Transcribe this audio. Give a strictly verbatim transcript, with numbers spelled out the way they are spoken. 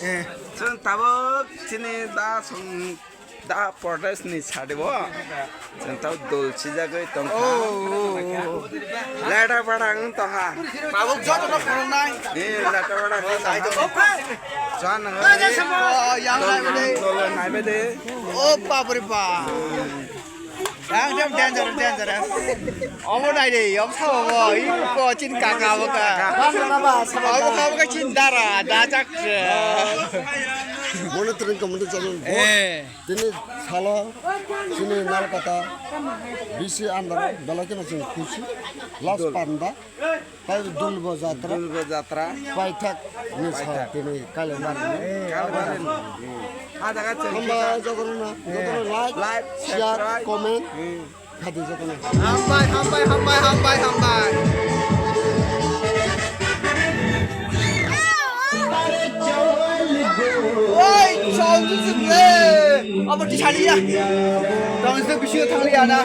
Eh. Chwng tabuk chini da song da protest ni sadi bo. Chwng tabuk dol sijagwi tongkha. Oh. Lada bada wng tongkha. Tabuk joto no khoroknai. Eh, lada bada wng tongkha. Jan nang. Oh, yang nai bade. Dol nai bade. Oh, bapre bap. Ang jam dangerous, dangerous. Omo nai de, yom sa omo, i ko chin kaka omo ka. Omo ka omo ka chin dara, da chak. Monitoring committee channel. Eh. Tini salo, sini nalkata, B C under, belai kena sini khusi, last panda. Tai Dulbo jatra. Dulbo jatra. Paithak ni sa Paithak. Tini Kailaibari ni. Kailaibari ni. Hmm. Ah, jaga chwng Hamba kita. Jotono na, eh, jotono like, like, share, subscribe, comment. Hmm. Khadi jotono. Hambai, hambai, hambai, hambai, hambai. Oi, chol tu sip le. Abo ti chali ya. Tong se bisu thang ya na.